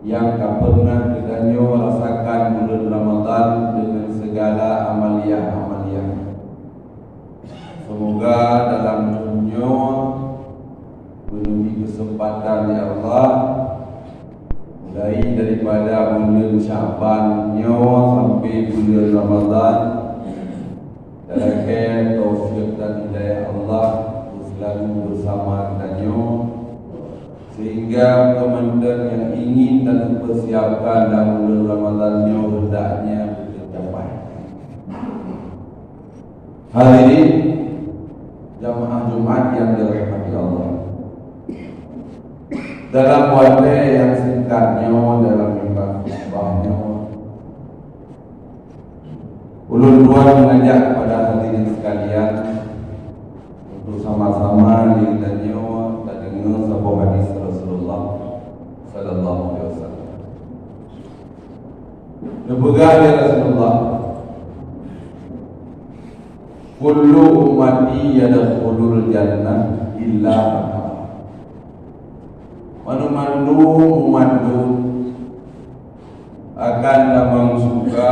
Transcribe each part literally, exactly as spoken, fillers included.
nyang ka pernah geutanyoe rasakan buleuen Ramadhan deungon sigala amaliah-amaliah. Seumoga dalam thôn nyoe geubri keuseumpatan lé Allah, mulai daripada buleuen Sya'ban nyoe sampai buleuen Ramadhan, talakée taufik dan hidayah Allah untuk selalu bersama geutanyoe, sehingga peue mantong nyang ingin dan persiapkan dalam buleuen Ramadhan nyoe hendaknya tercapai. Hadirin jamaah Jumat yang dirahmati Allah. Dalam watée nyang singkat nyoe dalam mimbar khutbah nyoe, ulôn tuan mengajak kepada hadirin sekalian untuk sama-sama geutanyoe tadeungoe saboh hadis Rasulullah sallallahu alaihi wasallam. Geupeugah lé Rasulullah, "Kullu ummati yadkhulul jannah illa man aba." Banmandum umat lôn akan tamong syeuruga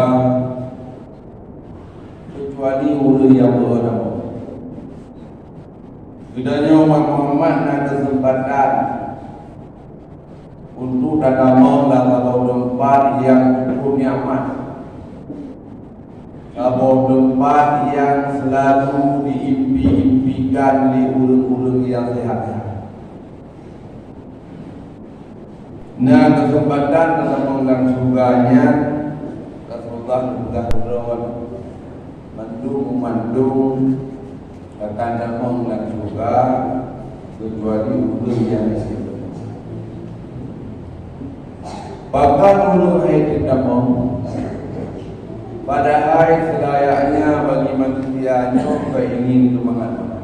keucuali ureuëng nyang beuet tamong. Geutanyoe umat Muhammad na keuseumpatan untuk tatamong lam saboh teumpat nyang cukup nyaman, saboh teumpat nyang seulalu diimpi-impikan lé ureuëng-ureuëng nyang seuhat-seuhat. Na keuseumpatan tatamong lam syeuruga nyan, Rasulullah geupeugah keudroe, mandum-mandum akan tamong lam syeuruga, keucuali ureuëng nyang istiqamah. Pakon ureuëng hai tamong, padahai seulayaknya bagi manusia nyoe keuingin keumangat-mangat.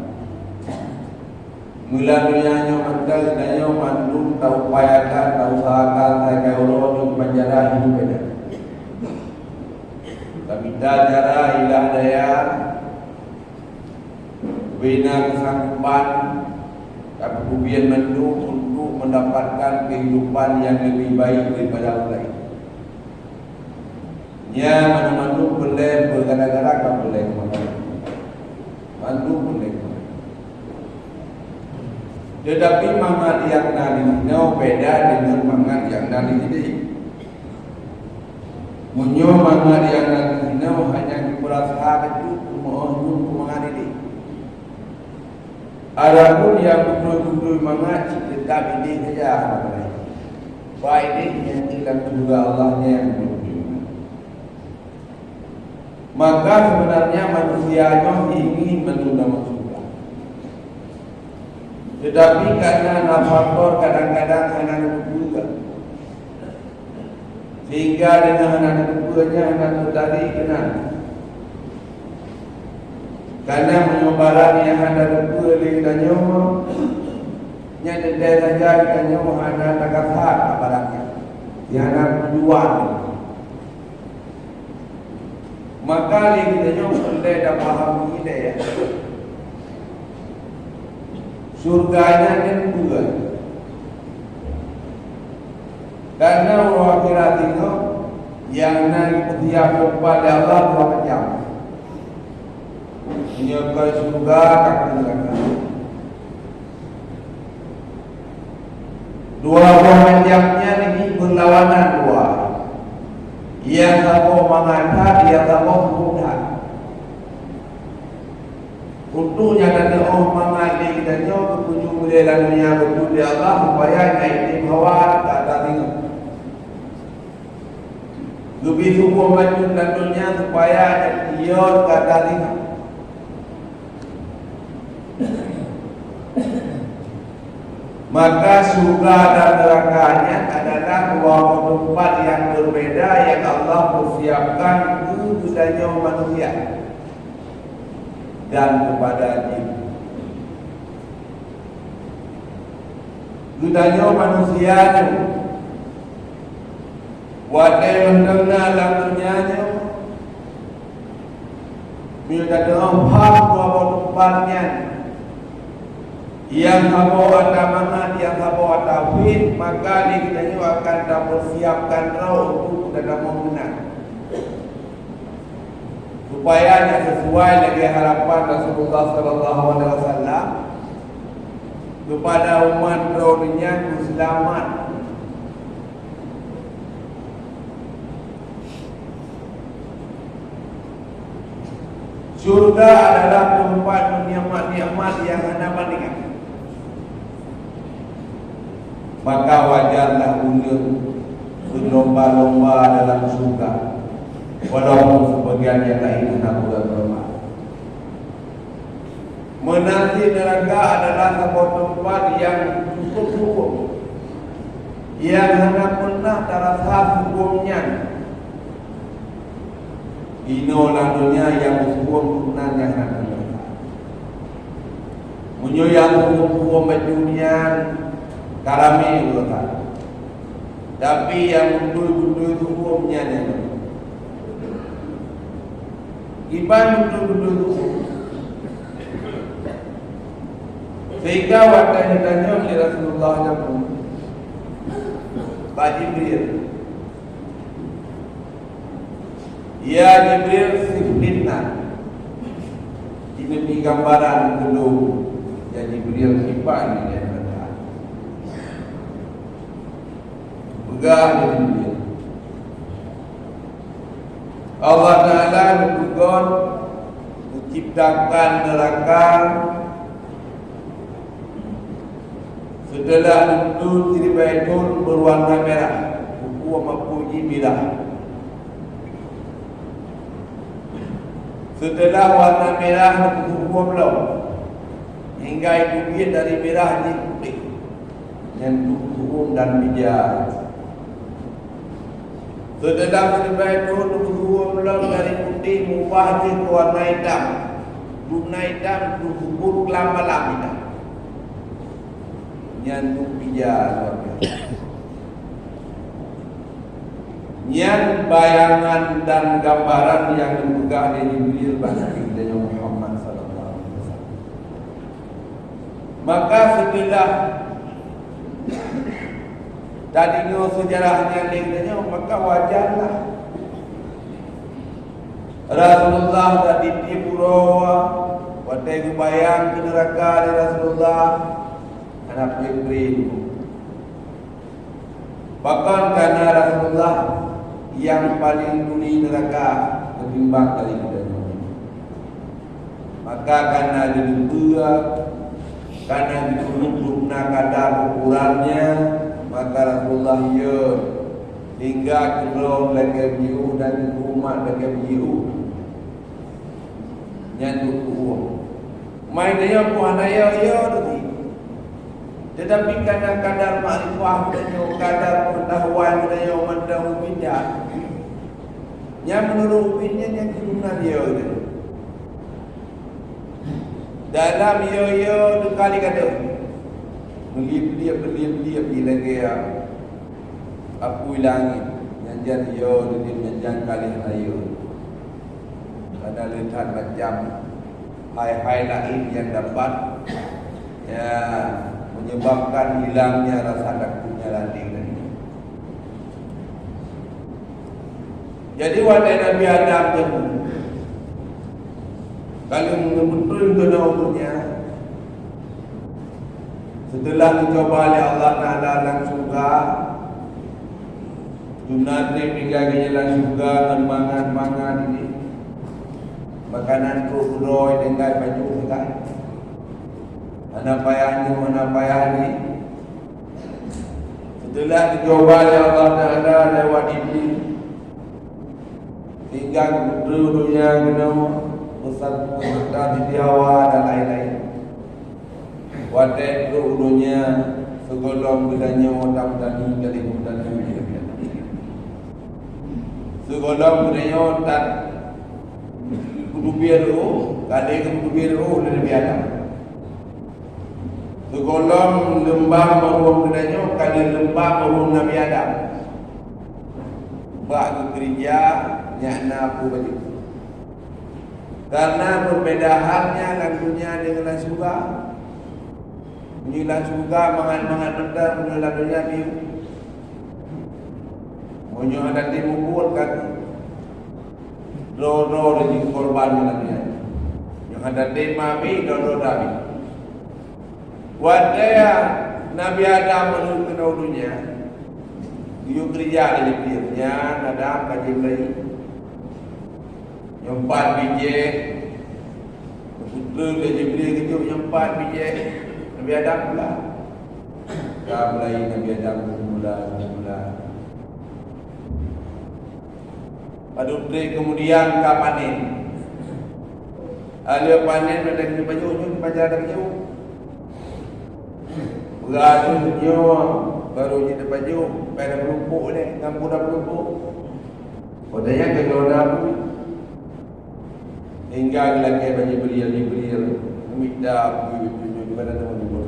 Meulam donya nyoe mantong, tanyoe mandum taupayakan, tausahakan sagai uroe nyoe geumanjala hidup beda. Tamita cara hilah daya, bina keusanggopan, tapeukubiet mandum untuk mendapatkan kehidupan yang lebih baik daripada orang lain. Nyan mandum-mandum peureulée, gara-gara ka peureulée keumangat. Mandum peureulée keumangat. Teutapi mangat nyang na di sinoe beda deungon mangat nyang na di sideh. Meunyoe mangat nyang na di sinoe hanya geupeurasa keujeuet, teuma óh lheueh keumangat ideh. Adapun nyang beutôi-beutôi mangat cit teutap ideh saja hana palai. Bak ideh nyang di lam syeuruga Allah nyan beutôi mangat. Maka sebenarnya manusia nyoe ingin mandum tamong syeuruga. Teutapi karena na faktor kadang-kadang hana neuteupeue, sehingga deungon hana neuteupeue nyan hana teutari keunan. Karena meunyoe barang nyang hana teuteupeue lé geutanyoe, nyan teuntée saja geutanyoe hana tagasa bak barang nyan, nyang hana tujuan. Maka lé geutanyoe peureulée tapahami ilée syeuruga nyan peue. Karena uroe akhirat nyoe nyang na geupeusiap teumpat lé Allah dua macam. Meunyoe keu syeuruga ka keu neuraka. Dua boh macam nyan ini beurlawanan dua. Nyang saboh mangat that, nyang saboh seuboh that. Untuk nyang teuôh mangat lé geutanyoe geupeujeuet lé lam donya beutôi lé Allah supaya nyan item hawa ka tadeungoe. Geubri seuboh macam lam donya supaya nyan ka tadeungoe. Maka syeuruga dan neuraka nyan adalah dua teumpat nyang beubeda nyang Allah peusiapkan keu geutanyoe manusia dan keupada jin. Geutanyoe manusia nyoe watée mantong na lam donya nyoe, meunyoe tateuôh pham dua boh teumpat nyan, nyang saboh atra mangat, nyang saboh atra phét, maka lé geutanyoe akan tapeu-, siapkan droe untuk geutanyoe meunan, supaya nyan sesuai lagée harapan Rasulullah sallallahu alaihi wasallam, keupada umat droe nyan beuseulamat. Syurga adalah teumpat nikmat-nikmat nyang hana bandingan. Maka wajarlah ulôn berlomba-lomba dalam syurga, walaupun sebagian nyang laén hana berlomba. Meunan cit neuraka adalah saboh teumpat nyang cukup su'um, nyang hana peunah tarasa su'um nyan. Inoe lam donya nyang meusu'um keunan nyang hana peunah. Meunyoe nyang su'um-su'um bacut nyan ka ramé ureueng, tapi nyang beutôi-beutôi su'um nyan nyan. Kiban beutôi-beutôi su'um. Sehingga watée geutanyong lé Rasulullah nyan bak Jibril, "Ya Jibril, sifilna." Jineubri gambaran keu lôn, ya Jibril, kiban nyan. Peugah lé Jibril, Allah Taala geupeugot, geuciptakan neuraka seuteulah neuteuntèe siribèe thôn beuwarna mirah, hukôm apui jih mirah. Seuteulah warna mirah neupeusu'um lom, hingga jiteubiet dari mirah jeuet putéh, nyan neupeusu'um dan bija. Seuteulah siribèe thôn neupeusu'um lom dari putéh, meubah jeuet keu warna itam, dum na itam, dum subur keulam malam itam. Nyan dum bija luar biasa. Nyan bayangan dan gambaran nyang geupeugah lé Jibril bak Nabi geutanyoe Muhammad sallallahu alaihi wasallam. Maka seuteulah tadeungoe seujarah nyan lé geutanyoe, maka wajarlah Rasulullah tatiep uroe watèe geubayang keu neuraka lé Rasulullah, hana pré-pré. Pakon kana Rasulullah nyang paleng tuli neuraka keutimbang dari geutanyoe. Maka kana geuteupeue, kana geuteupeue na kadar ukurannya, maka Rasulullah, ya, hingga keudroe lagèe jiôh dan keu umat lagèe jiôh. Nyan dua puluh. Mai nyoe pun hana yo-yo teuh. Tetapi kadar-kadar makrifah geutanyoe, kadar pengetahuan geutanyoe mantong ubit that. Nyan meunurot ubit nyan, nyan keturunan yo teuh. Dalam yo-yo teuh kali gadoh. Meuliep-liep, meuliep-liep di lagèe apui langèt, nyan jan yo, di nyan jan ka lheueh na yo. Karena le that macam hai-hai laén nyang dapat, ya, menyebabkan hilangnya rasa takutnya lading tadi. Jadi, watèe Nabi Adam nyoe ka lheueh meuneubeutrön keunoe donya, seuteulah geucuba lé Allah Taala lam syeuruga, dum na trép tinggai geuh lam syeuruga ngon mangat-mangat ini, makanan trok keudroe tinggai pajoh tinggai. Hana payah nyoe, hana payah nyoe. Seuteulah geucuba lé Allah Taala lewat Iblih, sehingga geutrön donya keunoe, beusat-, beuseuta Siti Hawa dan laén-laén. Watèe trok u donya, sigohlom geutanyoe tameutani ka lheueh meutani. Sigohlom geutanyoe that peuteubiet roh, ka lheueh geupeuteubiet roh lé Nabi Adam. Sigohlom leumbang meurueng geutanyoe ka lheueh leumbang meurueng Nabi Adam. Bak geukeureuja nyan na peue bacut. Karena perbedaan nyan lam donya deungon lam syeuruga. Meunyoe lam syeuruga mangat-mangat mantong, meunyoe lam donya piôh. Meunyoe hana tem mubuet, ka droe-droe laju korban ngon Nabi Adam. Nyoe hana tem meuabéh, droe-droe tabéh. Watèe Nabi Adam meunurot keunoe donya, geuyue keurija lé Jibril, nyan Adam ka jimeulai. Nyoe pat bijèh, geupeutreun lé Jibril geujok nyoe pat bijèh, Nabi Adam pula. Ka mulai Nabi Adam geumeula, geumeula. Padub trép keumudian ka panen. Alheuh panen, ada di baju, nyoe di baju ada baju. Beuratu nyoe baru jeuet baju, pada peurumpok lé, ngon budak peurumpok. Watèe nyan keu droe na apui. Hingga geulakèe bak Jibril, Jibril, mita apui tunyok di mana teuma jubah.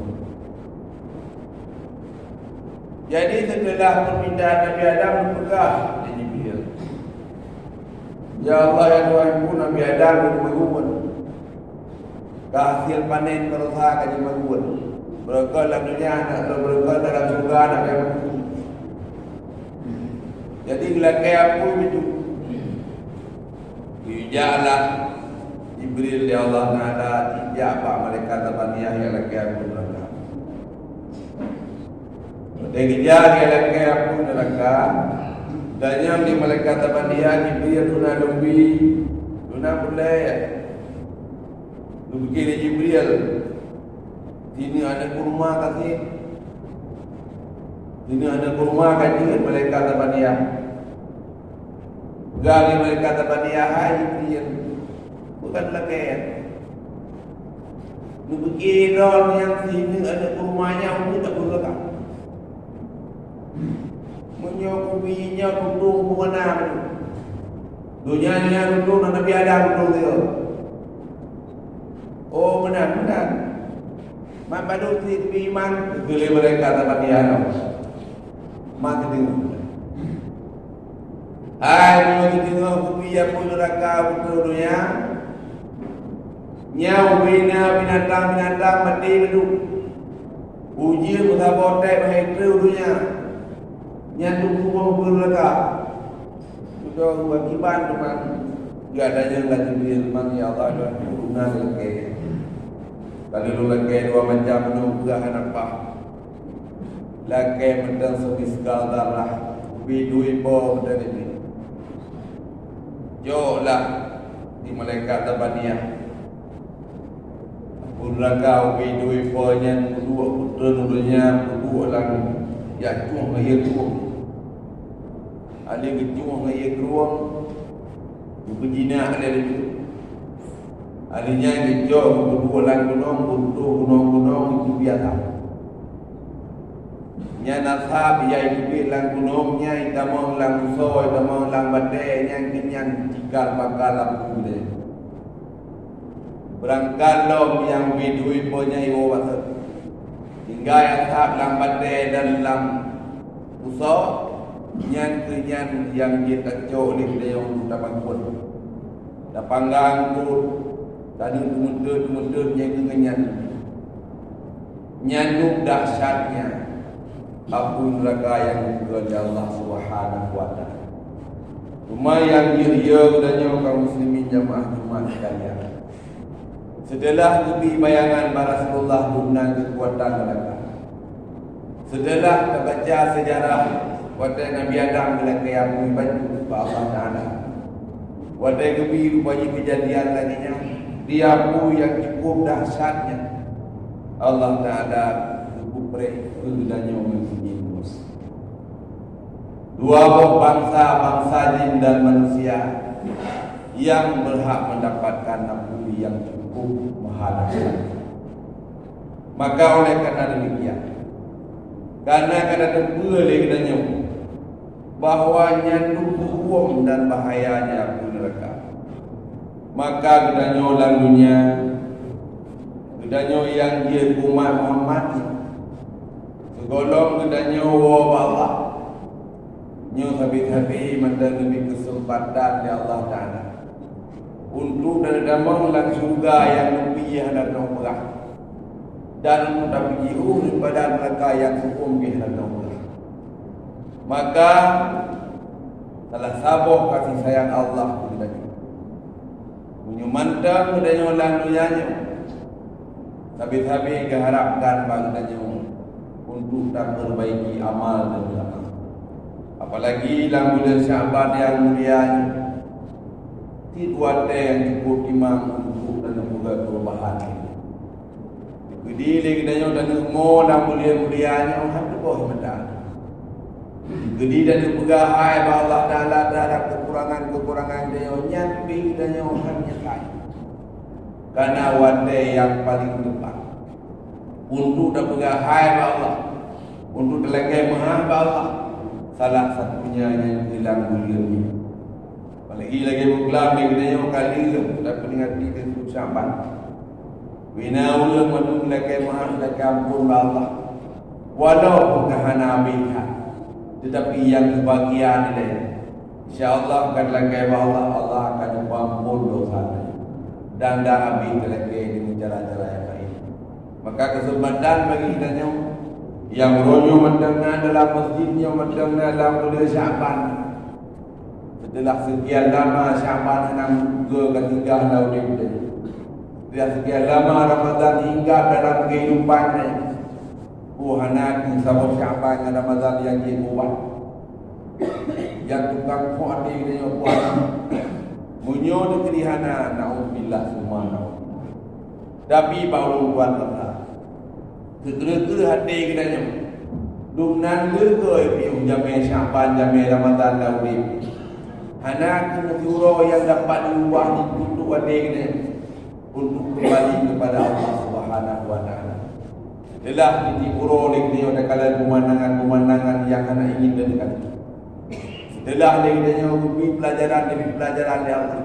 Jadi, seuteulah peumintaan Nabi Adam, geupeugah lé Jibril, "Ya Allah, ya Tuhanku, Nabi Adam geumeuguon. Ka hasil panen baroesa ka jimagun. Beureukat lam donya, hana beureukat dalam syeuruga, hana beureukat." Jadi, geulakèe apui bacut. Geujaklah Jibril lé Allah Taala, jijak bak malaikat Zabaniah nyang lakèe apui neuraka. Watèe geujak nyang lakèe apui neuraka, geutanyong lé malaikat Zabaniah, "Jibril, dum na lôn bi, dum na peureulèe?" Geupike lé Jibril, "Sineuk aneuk kurma ka sép. Sineuk aneuk kurma ka jeuet, malaikat Zabaniah." Peugah lé malaikat Zabaniah, "Hai Jibril, peue ka neulakèe? Neupike droe nyang sineuk aneuk kurma nyan ubeut ateueh neuraka. Meunyoe kubi nyoe tutong bungana meunyoe. Donya nyoe tutong, Nabi Adam tutong sigoe." "Oh, meunan, meunan. Man padub sit beuiman," geukheun lé malaikat Zabaniah nyoe. "Man teudeungoe. Hai, meunyoe teudeungoe kubi apui neuraka beutôi donya, nyan ubé na binatang-binatang maté meuduek. Ujeuen meusaboh tét bahé treuk donya. Nyan teupeu apui neuraka." Dudoe u akiban teuma geutanyong lé Jibril, "Man ya Allah, dua guna lakèe. Ka lôn lakèe dua macam, meunyoe peugah hana paih. Lakèe mantong seumiskal darah, ubé dua ipo mantong nibak. Joklah di malaikat Zabaniah. Apui neuraka ubé dua ipo nyan peuduek, peutrön u donya, peuduek lam, jak cueng ngon ie krueng. Alèh geucueng ngon ie krueng, geupeujinak lé laju. Alèh nyan geucok geupeuduek lam gunong, peuduek gunong-gunong, itu biasa. Nyan asab nyang teubiet lam gunong nyan, itamong lam musoe, itamong lam batèe, nyan keuh nyan cikal bakal apui." Beurangkat lom nyang ubé dua ipo nyan iwoe bak seuôt. Tinggai asab lam batèe dan lam musoe, nyan keuh nyan nyang jeuet tacok lé geutanyoe untuk tamakot. Tapanggang eungkôt, taneuk teumeuteut-teumeuteut nyang keuh nyan. Nyan dum dahsyatnya apui neuraka nyang geukheun lé Allah Subhanahu wa Taala. Teuma nyang jeuet, ya geutanyoe kaum muslimin jamaah Jumat sekalian, seuteulah geubri bayangan bak Rasulullah guna keukuatan neuraka, seuteulah tabaca seujarah watèe Nabi Adam geulakèe apui bacut bak Allah Taala, watèe geubri rupa jih keujadian lagèe nyan, di apui nyang cukup dahsyat nyan, Allah Taala geupeupreh keu geutanyoe ngon jih. Dua boh bansa, bansa jin dan manusia, nyang beurhak mendapatkan apui nyang cukup meuhana. Maka oleh karena demikian, karena ka tateupeue lé geutanyoe bahwa nyan dum huköm dan bahayanya apui neuraka, maka geutanyoe lam donya, geutanyoe nyang jeuet umat Muhammad, sigohlom geutanyoe woe bak Allah, nyoe sabe-sabe mantong geubri keuseumpatan lé Allah Taala untuk tatamong lam syeuruga nyang leubeh hana teupeugah, dan untuk tapeujiôh daripada neuraka nyang huköm jih hana teupeugah. Maka, Salah saboh kasih sayang Allah keu geutanyoe. Meunyoe mantong geutanyoe lam donya nyoe, sabe-sabe geuharapkan bak geutanyoe untuk tapeubaiki amal dan amal. Apalagi lam buleuen Sya'ban nyang mulia nyoe, cit watée nyang cukup timang untuk tanyoe peugah perubahan. Geudi lé geutanyoe taneuk mo lam buleuen mulia nyoe hana teuboh mata. Geudi taneuk peugah hai bak Allah Taala terhadap kekurangan-kekurangan geutanyoe, nyan pih geutanyoe hana nyasai. Karena watée nyang paleng teupat untuk tapeugah hai bak Allah, untuk talakée meu'ah bak Allah, salah satunya nyan keuh lam buleuen nyoe. Apalagi lagée buklam lé geutanyoe ka lheueh tapeuringati keu Sya'ban. Bina ureuëng mandum lakée meu'ah, lakée amphon bak Allah. Walaupun ka hana habéh that, teutapi nyang seubagian ilée, insya Allah ka lakée bak Allah, Allah akan neupeuamphon desya geutanyoe dan ka habéh talakée deungon cara-cara nyang laén. Maka keuseumpatan bagi geutanyoe nyang uroe nyoe mantong na dalam masjid, nyoe mantong na dalam buleuen Sya'ban. Seuteulah seukian lama Sya'ban hana meukeue ka singgah lam udeb geutanyoe. Seuteulah seukian lama Ramadhan hinggap dalam keuhidupan geutanyoe. Oh, hana keuh saboh Sya'ban ngon Ramadhan nyang jeuet ubat. Nyang tukang phok até geutanyoe puasa. Meunyoe teukeudi hana, naudzubillah summa naudzubillah. Tapi bak ulôn tuan rasa, keu-keu até geutanyoe, dumnan lé keu piôh jamé Sya'ban, jamé Ramadhan lam udeb. Hana keuh meusiuroe nyang dapat diubah untuk até geutanyoe untuk keumbali keupada Allah Subhanahu wa Taala. Seuteulah jitiep uroe lé geutanyoe takalon peumandangan-peumandangan nyang hana ingin takalon. Seuteulah lé geutanyoe geubri peulajaran demi peulajaran lé Allah.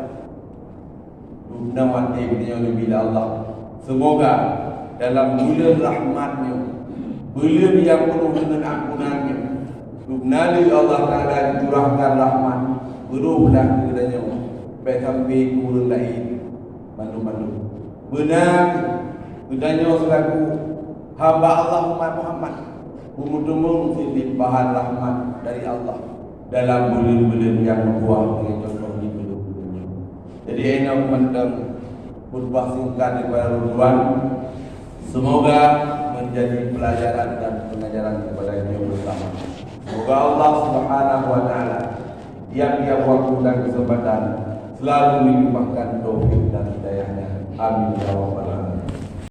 Dumnan watée geutanyoe leubeh lé Allah. Seumoga dalam buleuen rahmat nyoe, buleuen nyang peunoh deungon ampunan nyoe, dumnan lé Allah Taala jicurahkan rahmat, beurôh beulah keu geutanyoe, bék sampoe keu ureuëng laén mandum-mandum. Beuna geutanyoe seulaku hamba Allah umat Muhammad, beumeuteumong cit limpahan rahmat dari Allah dalam buleuen-buleuen nyang meutuah, lagée contoh di buleuen-buleuen nyoe. Jadi, inoe mantong khutbah singkat daripada ulôn tuan. Semoga menjadi pelajaran dan pengajaran kepada kita bersama. Semoga Allah Subhanahu wa Taala tiap-tiap waktu dan kesempatan selalu melimpahkan taufik dan hidayah-Nya. Amin ya rabbal alamin.